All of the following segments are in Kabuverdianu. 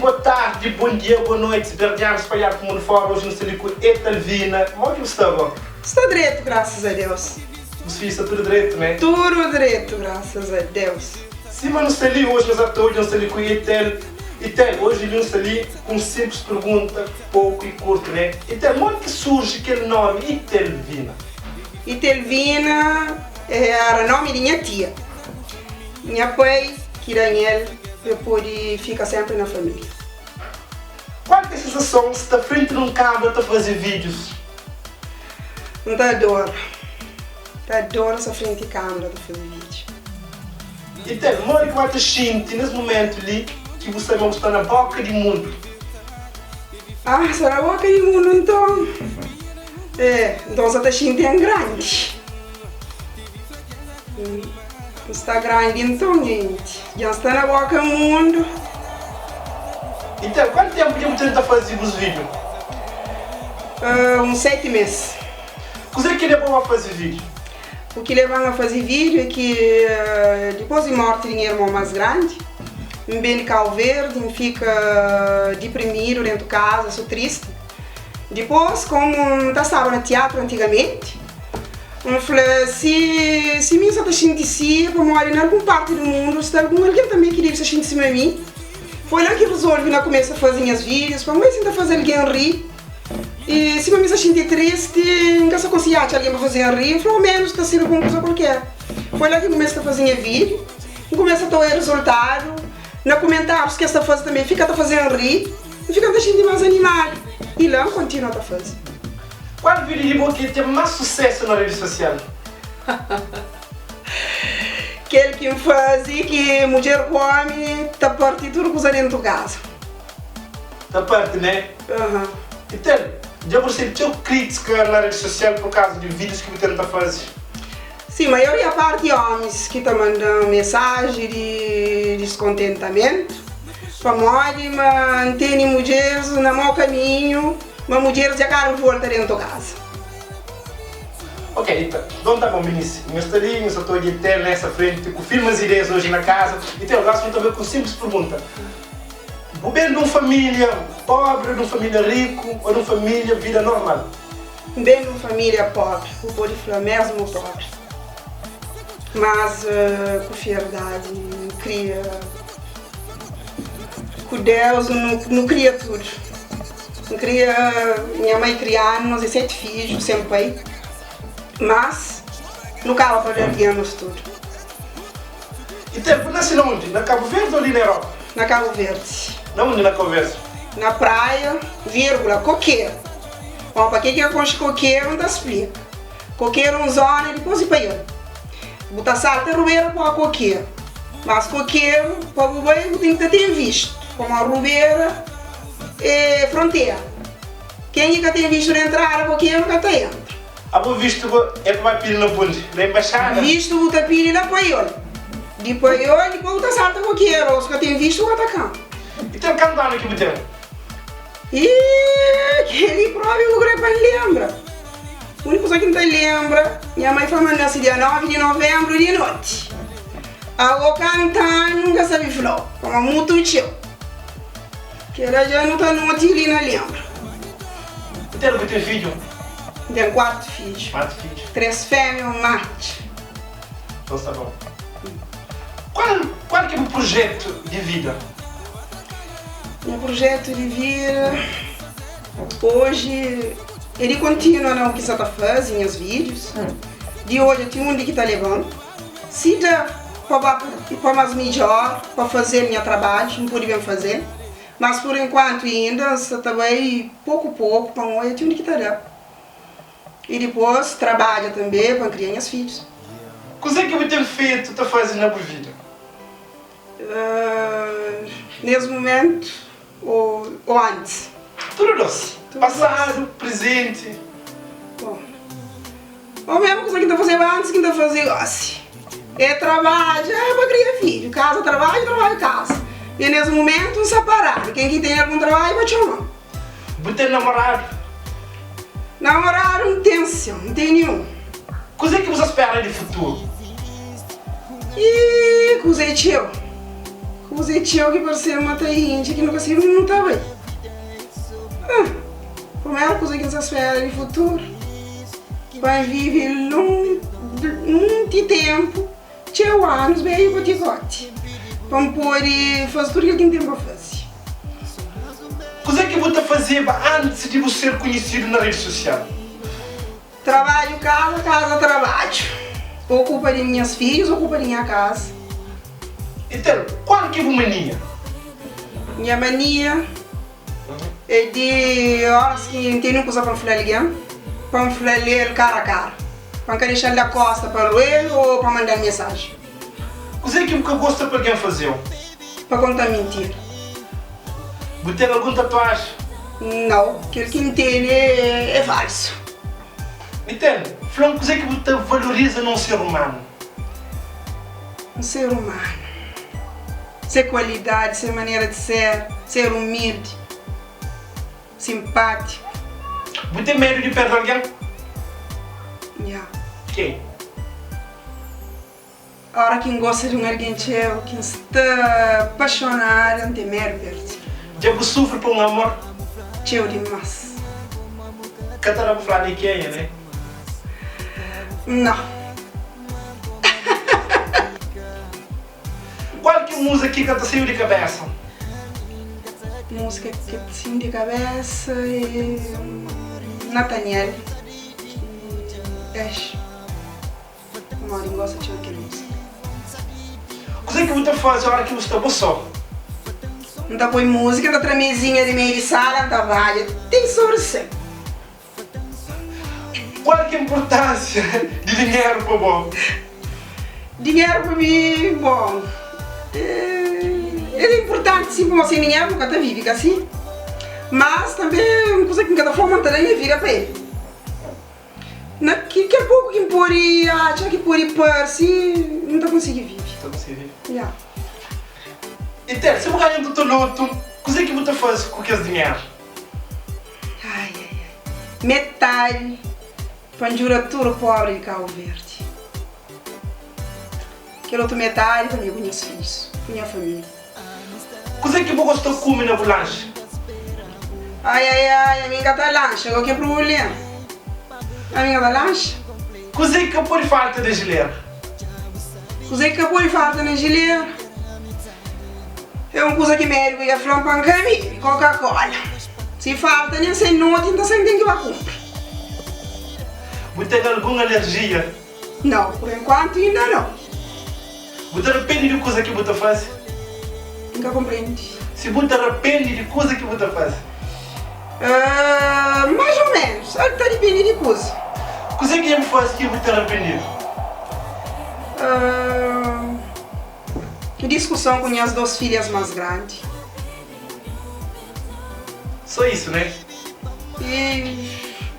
boa tardi, bom dia, boa noite, berdianos spalhado pa mundo fora. Hoje nu sta li ku Etalvina. Modi ki bu sta bo? Sta dretu, graças a Deus. Bus fidjus sta tudu dretu, né? Tudu dretu, graças a Deus. Sima nu sta li hoje, nos ata hoje nu sta li ku Etel. Etel, hoje li nu sta li ku un simples pergunta, pouco e curto, né? Etel, modi ki surgi kel nomi Etelvina? Etelvina era nomi di nha tia. Nha pai ki da-m el pa el pode fika sénpri na família. Kual ki é sensason sta frenti di un kâmera ta faze vídius? N ta adora. N ta adora sta frenti kâmera ta faze vídiu. Itel, modi ki bu ta xinti nes mumentu li ki bu sabe ma bu sta na bóka di mundu? Ah, sta na bóka di mundu nton? É, nton N sa ta xinti en grandi. N sta grandi nton gente, dja N sta na boka mundu. Itel, kuantu tempu dja bu ten ta fazi bus video? Uns 7 mes. Kuze ki leba-u a fazi video? U ki leba-m a fazi video é ki dipos di morti di nha irmon mas grandi, N ben di Kau Verdi, N fika diprimidu dentu kaza, so tristi. Dipos, komu N ta staba na tiatru antigamenti, N fla, Si si mi N sa ta xinti si, é pamodi na algun parti di mundu sta algun algen tanbê ki debe sta xinti sima mi. Foi la ki N rezolve na kumesa faze nhas vídius, pamodi si N ta faze algen ri i sima mi sta xinti tristi, N ka sta konsigi atxa algen pa faze-m ri. N fla, oménus ta sirbi pa un kuza kualker. Foi la ki N kumesa ta faze nha vídiu. N kumesa ta oia rezultadu na kumentárius ki es ta faze tanbê, fika ta faze-m ri. N fika ta xinti más animadu i la N kontinua ta faze. Kual vídiu di bo ki ten más susésu na redi sosial? Kel ki N faze ki mudjer ku ómi ta parti tudu kuza déntu kaza. Ta parti, né? Aham. Itel, dja bu resebe txeu krítika na redi sosial pur kaza di vídius ki bu tenta faze? Sim, maioria parti ómis ki ta manda-m mesaji di diskontentamentu pamodi ma N tene mudjeris na mau kaminhu. Ma mudjeris dja ka rivolta dentu kaza. Ok, nton ta bon, minis. Nhos sta li, nhos sta ta odja Etel nessa frenti ku firmas ideias oji na kaza. Etel, gosi nu ta bai ku un simplis pergunta. Bu ben di un familia pobri, di un familia riku o di un familia vida normal? N ben di un familia pobri, bu podi fla mesmu pobri. Mas ku fierdadi N kria ku Deus, nu kria tudu. N kria, nha mai kria-nu, nos é 7 fidju, sen pai, mas nu kaba pa da algen nos tudu. I ten, bu nase na undi? Na Kabu Verdi ô li na Europa? Na Kabu Verdi. Na undi na Kabu Verdi? Na Praia, vírgula, Kokeru. Bom, pa ke ki ka konxe Kokeru, N ta splika. Kokeru é un zona dipôs di Paiol. Bu ta salta rubera pa Kokeru. Mas Kokeru, pa bu bai, bu ten ki ta ten vistu, pamodi rubera É frontera. Ken ki ka ten vistu di entrada pa keru ka ta entra. Abo vistu bo é pa ba pidi na pundi? Na embaixada? Vistu bu ta pidi na Paiol. Di Paiol dipos bu ta salta pa keru. Abo si ka ten vistu bu ka ta kanta. I ten kantu anu ki bu ten? Ih, keli propi bu kre pa N lenbra. Uniku kuza ki N ta lenbra, nha mai fla ma N nasi dia 9 di novembru di noti. Abo kantu anu N ka sabi fla-u, pamodi mutu txeu. Kela dja nu ta noti li na lenbra. Bu ten bu ten fidju? N ten 4 fidju. 4 fidju. 3 femia un matxu. Então sta bom. Kual kual ki é bu projetu di vida? Nha projetu di vida oji é di kontinua na u ki sa ta fazi, nhas vídius. Di odja ti undi ki ta leba-m. Si da pa ba pa mas midjor pa fazel nha trabadju, N pode ben fazel. Mas pur enkuantu inda N sta ta bai poku poku pa N oia ti undi ki ta da. I dipos trabadja tanbe pa N kria nhas fidjus. Kuze ki bu ten fetu ta faze na bu vida? Nes mumentu ô antis? Tudu dos. Pasadu, prezenti. Bom, o mesmu kuza ki N ta fazeba antis ki N ta faze gosi. É trabadja pa kria fidju, kaza trabadju, trabadju kaza. E nes mumentu N sta paradu, ken ki ten algun trabadju pa txoma-m. Bu ten namoradu? Namoradu N ten sin, N ten ninhun. Kuze ki bu sta spera di futuru? Ih, kuza é txeu. Kuza é txeu ki parse ma ta intxi ki nu ka sabe undi nu ta bai. Ah, primeru kuza ki N sta spera di futuru, pa N vive munti ténpu, txeu anus, bedju pa tikoti, pa N pode faze tudu kel ki N ten pa faze. Kuzê ki bu ta fazeba antis di bu ser konhisidu na redi sosial? Trabadju kaza, kaza trabadju. Okupa di minhas fidjus, okupa di nha kaza. Itel, kual ki bu mania? Nha mania é di óras ki N tene un kuza pa N fla algen, pa N fla-l el kara a kara, pa N ka dexa-l da kósta pa ruel ô pa manda-l mensajen. Kuzê ki bu ka gosta pa algen faze-u? Pa konta-m mintira. Bu ten algun tatuaji? Nau, kel ki N tene é falsu. Mitel, fla-m kuzê ki bu ta valoriza na un ser umanu? Un ser umanu, se kualidadi, se manera di ser, ser umildi, simpátiku. Bu ten medu di perde algen? Nha. Ken? Ora ki N gosta di un algen txeu, ki N sta paxonada, N ten medu perde. Dja bu sufri pa un amor? Txeu dimás. Ka ta da bu fla di kenha, né? Nau. Kual ki múzika ki ka ta saiu di kabésa? Múzika ki ka ta saiu di kabésa é Nataniel ki Ex. Pamodi N gosta txeu di kel múzika. Kuzê ki bu ta faze óras ki bu sta bo sô? N ta poi múzika, N ta tra mezinha di meiu di sala, N ta badja ti sobressai. Kual ki é inpurtánsia di dinheru pa bo? Dinheru pa mi, bon, el é inpurtanti sin, pamodi sen dinheru bu ka ta vive, ka si? Mas tanbê un kuza ki N ka ta fla ma N ta da nha vida pa el. Na ki kel poku ki N pode atxa, ki pode parse, N ta konsigi vive. Ta konsigi vive? Ya. Itel, si bu ganha un totolotu, kuzê ki bu ta faze ku kes dinheru? Ai, ai, ai. Metadi pa N djuda tudu pobri di Kabu Verdi. Kel otu metadi pa mi ku nhas fidjus, ku nha família. Kuzê ki bu gosta kume na bu lanxi? Ai ai ai, ami N ka ta lanxa, kau ki é prubléma? Ami N ka ta lanxa. Kuzê ki ka pode falta na jilera? Kuzê ki ka pode falta na jilera? É un kuza ki médiku dja fla-m pa N ka bebe, Coca-Cola. Si falta nen sen noti, N ta sabe N ten ki ba kunpra. Bu ten algun alerjia? Nau, pur enkuantu inda nau. Bu ta rapende di kuza ki bu ta faze? N ka konprende. Si bu ta rapende di kuza ki bu ta faze? Mais ou ménus. El ta dipende di kuza. Kuzê ki dja bu faze ki bu ten rapendidu? Diskuson ku nhas dos filhas más grandi. Só isu, né? E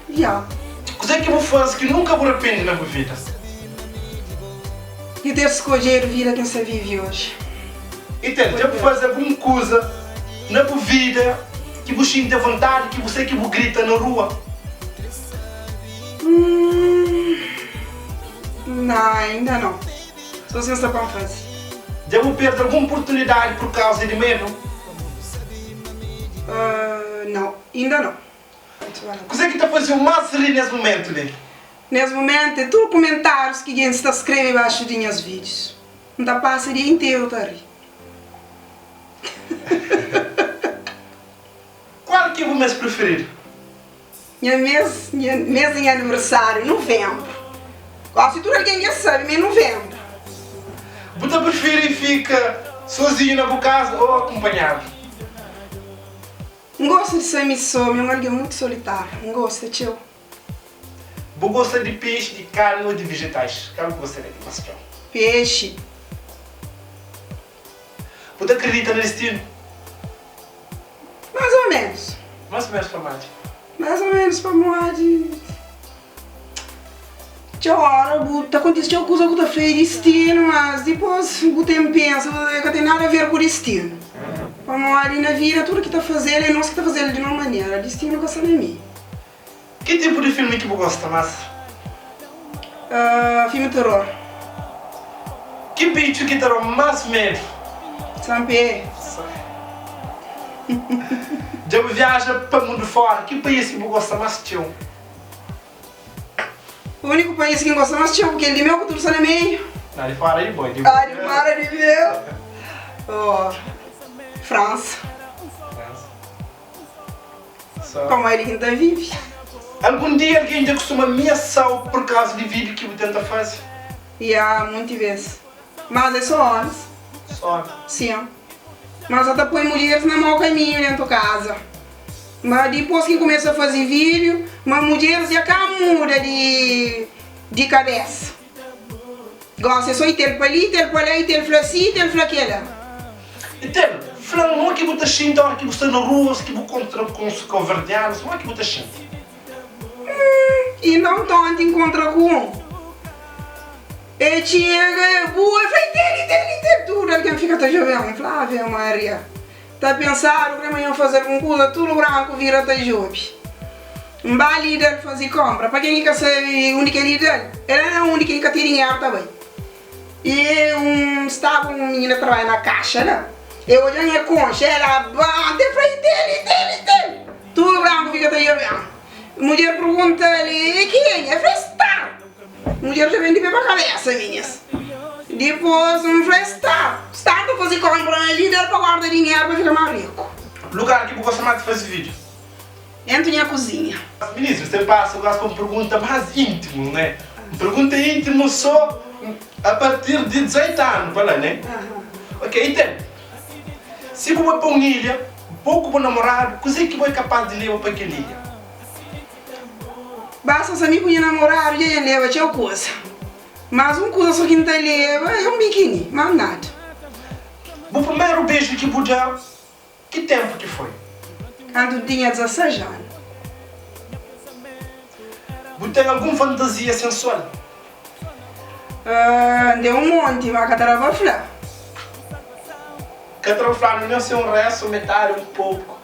ya. Kuzê ki bu faze ki nunka bu rapende na bu vida? Di ter skodjedu vida ki N sta vive oji. Itel, dja bu faze algun kuza na bu vida ki bu xinti avontadi, ki bu sai ki bu grita na rua? Hum, na, inda nau. Só si N sta pa N faze. Dja bu perde algun oportunidadi pur kauza di medu? Nau, inda nau. Kuzê ki ta faze-u más ri nes mumentu li? Nes mumentu é tudu kumentárius ki gentis ta skrebe baxu di nhas vídius. N ta pasa dia interu ta ri. Kual ki é bu mês prifiridu? Nha mês, nha mês di nha aniversáriu, nuvenbru. Gosi tudu algen dja sabe ma é nuvenbru. Bu ta prifiri fika sozinhu na bu kaza ô akunpanhadu? N gosta di sta mi sô, mi é un algen mutu solitáriu. N gosta txeu. Bu gosta di pexi, di karni ô di vejetais? Kal ki bu gosta di más txeu? Pexi. Bu ta kridita na distinu? Más ô ménus. Más ô ménus pamodi? Más ô ménus pamodi txeu óra bu ta kontise txeu kuza ku ta fla é distinu, mas dipôs bu ten pensa ka ten nada a ver ku distinu. Pamodi na vida tudu ki ta fazedu é nos ki ta faze-l di nos manera, distinu ka sta na mi. Ki tipu di filmi ki bu gosta más? Filmi terror. Ki bitxu ki ta da-u más medu? Sanpé. Dja bu viaja pa mundu fora, ki país ki bu gosta más txeu? Úniku país ki N gosta más txeu, kel di meu ku tudu sta na meiu. Na di fora di bo, di bo. Ah, di fora di meu. Oh, Fransa. Fransa. Só. Pamodi ki N ta vive. Algun dia algen dja kustuma amiasa-u pur kauza di vídiu ki bu tenta faze? Ya, munti bês. Mas é só ómis. Só ómis? Sim. Mas el ta poi mudjeris na mau kaminhu dentu kaza. Ma dipôs ki N kumesa faze vídiu, ma mudjeris dja ka muda di di kabésa. Gósi é sô i-tel pa li, i-tel pa la, i-tel fla si, i-tel fla kela. I-tel, fla-m mo ki bu ta xinti óra ki bu sta na ruas, ki bu kontra ku uns kauverdianus, mo ki bu ta xinti? Inda ontonti N kontra ku un. E txiga, e bua, e fla, I-tel, i-tel, i-tel! Tudu algen fika ta djobe-m. N fla, Ave Maria! Ta pensadu kre ma nha faze algun kuza, tudu branku vira ta djobe. N ba Lidl faze konpra. Pa ken ki ka sabe undi ki é Lidl, é la na undi ken ka ten dinheru ta bai. I un staba un minina ta trabadja na kaxa la, e odja nha konxa, e labanta, e fla, I-tel, i-tel, i-tel! Tudu branku fika ta djobe-m. Mudjer pergunta-l, E kenha? E fla, Star! Mudjer dja ben di pé pa kabesa, minhas. Dipôs N fla, Sta, sta ta faze kónpra na Lidl pa guarda dinheru pa fika más riku. Lugar ki bu gosta más di faze vídiu? Dentu nha kuzinha. Ministru, sen pasa gosi pa un pergunta más íntimu, né? Un pergunta íntimu sô a partir di 18 anu pa la, né? Ok, i ten, si bu bai pa un ilha, bo ku bu namoradu, kuzê ki bo é kapás di leba pa kel ilha? Basta sa mi ku nha namoradu dja nha leba txeu kuza. Mas un kuza so ki N ta leba é un bikini, mas nada. Bu primeru beju ki bu da, ki tenpu ki foi? Kantu N tinha 16 anu. Bu ten algun fantazia sensual? N ten un monti, ma ka ta da pa fla. Ka ta da pa fla, nen se un restu, metadi, un poku.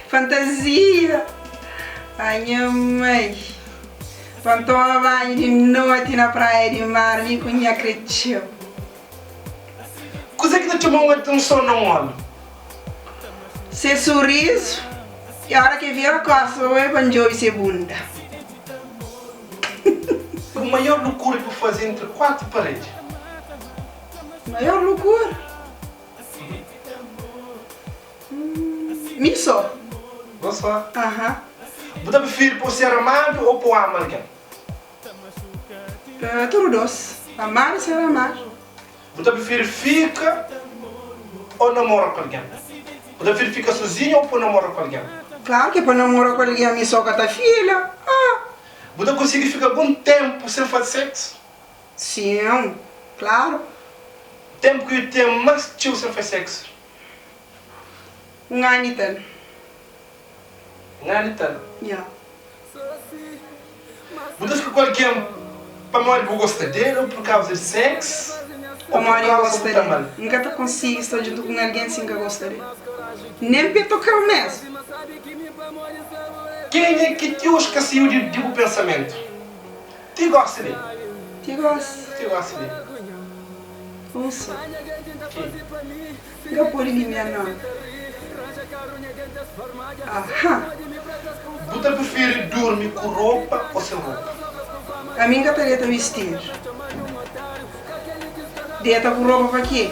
Fantasia! Ai nha mai! Pa N toma banhu di noti na praia di mar mi ku nha kretxeu. Kuzê ki ta txoma-u atenson na un ómi? Se surizu i óra ki el vira kósta pa bo pa N djobe se bunda. Bu maior lukura ki bu faze entri 4 paredi? Maior lukura? Mi só. Bo só? Aham. Bu ta prifiri pa bu ser amadu ô pa bu ama algen? Tudu dos. Amadu i ser amadu. Bu ta prifiri fika ô namora ku algen? Bu ta prifiri fika sozinhu ô pa namora ku algen? Klaru ki é pa namora ku algen, mi só ka ta fila. Ah! Bu ta konsigi fika algun ténpu sen faze séksu? Sim, klaru. Tempu ki u ten más txeu sen faz sexo? Un anu i tal. Un anu i tal? Ya. Bu ta fika ku algen pamodi bu gosta del ou pur kauza di sexo ou pur Pamodi N kauza gosta bu ta del. ama-l? N ka ta konsigi sta djuntu ku un algen si N ka gosta del. Nen pa e toka-m mesmu. Kenha ki ti oji ka saiu di bu pensamentu? Ti gosi li. Ti gosi. Ti gosi li. Un só. Ki. N ka pode limia nomi. Aha. Bu ta prifiri durmi ku ropa o sen ropa? Ami N ka ta deta bistidu. Deta ku ropa pa ke?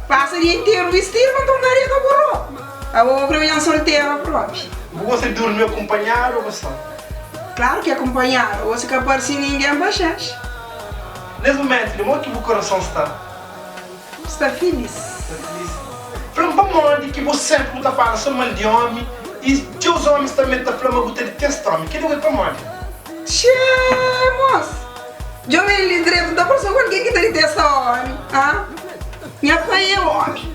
Pasa dia interu bistidu ma nton N ta deta ku ropa. Abo bu kre odja-m soltera propi. Bu gosta di durmi akunpanhadu o bu só? Klaru ki akunpanhadu. Bo si ka parse ningen, paxénxa. Nes mumentu li, mo ki bu korason sta? Sta filis. Sta filis. Fla-m pamodi ki bo senpri bu ta fala so mal di omi i txeus omis tanbe ta fla ma bu ta ditesta omi. Kel-li oi pamodi? Txê, mos! Djobe li dretu, N ta parse ku algen ki ta ditesta omi? Ha? Nha pai é omi.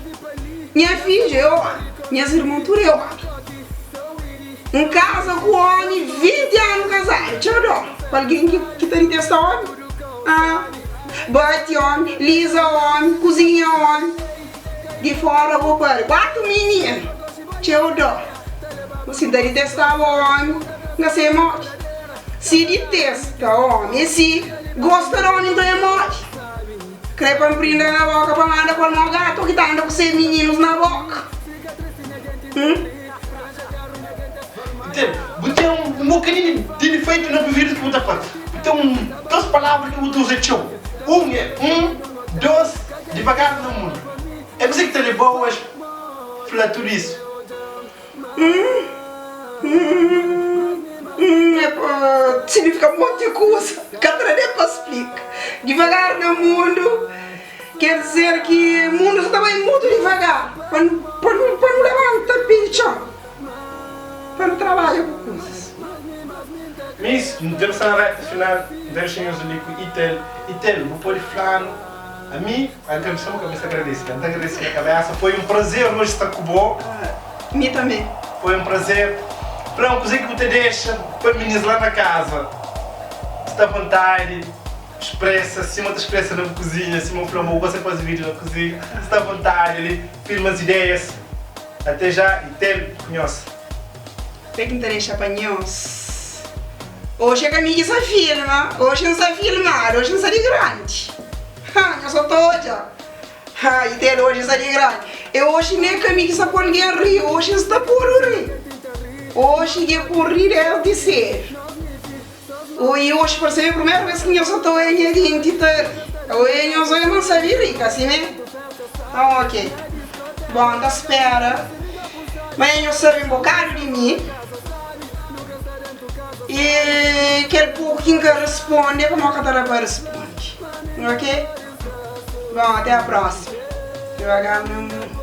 Nha fidju é omi. Nhas irmon tudu é omi. N kaza ku omi 20 anu kazadu. Txeu dor pa algen ki ta ditesta omi. Ah, bati omi, liza omi, kuzinha omi. Di fora bo pari 4 mininu. Txeu dor. Si N ta ditestaba omi, N ka sai modi. Si ditesta omi é si gosta di omi, nton é modi. Kre pa N prinda na boka pa N anda ku el mo gatu ki ta anda ku se mininus na boka. Hum? Ten, bu ten un bokadinhu di difeitu na bu vida ki bu ta fla. Bu ten un, dos palavra ki bu ta uza txeu. Un é un, dos, divagar na mundu. É kuzê ki ta leba-u a fla tudu isu? Hum, hum, hum, é pa signifika monti kuza, ka ta da nem pa splika. Divagar na mundu ker dizer ki mundu sa ta bai mutu divagar pa nu, pa nu, pa nu labanta pé di txon, pa nu trabadja ku kuzas. Mis, nu debe sta na reta final, nu ta dexa nhos li ku Itel. Itel, bu pode fla-nu, ami, N ka meste, ka meste agradese, N ta agradese nha kabesa, foi un prazer oji sta ku bo. Mi tanbe. Foi un prazer. Fla-m kuzê ki bu ta dexa pa minis la na kaza. Sta vontadi, spresa sima ta spresa na bu kuzinha, sima bu fla ma bu gosta di faze vídiu na kuzinha. Sta vontadi li, filma as ideias. Até já i tel ku nhos. Kuzê ki N ta dexa pa nhos? Oji é ka mi ki sa filma, oji N sa filmadu, oji N sa di grandi. Ha, nhos sa ta odja. Ha, i tel oji sta di grandi. E oji ne ka mi ki sta pô algen ri, oji N sta podu ri. Oji dja pô ri desdi sedu. Oi, oji parse mi primeru bes ki nhos sa ta oia nha denti ta ri. Oia nhos oia ma N sabi ri, ka si mé? Nton ok. Bon, N ta spera ma nhos sabi un bokadu di mi. I kel poku ki N ka responde é pamodi ka ta da pa responde. Ok? Bom, até a próxima. Devagar na mundo.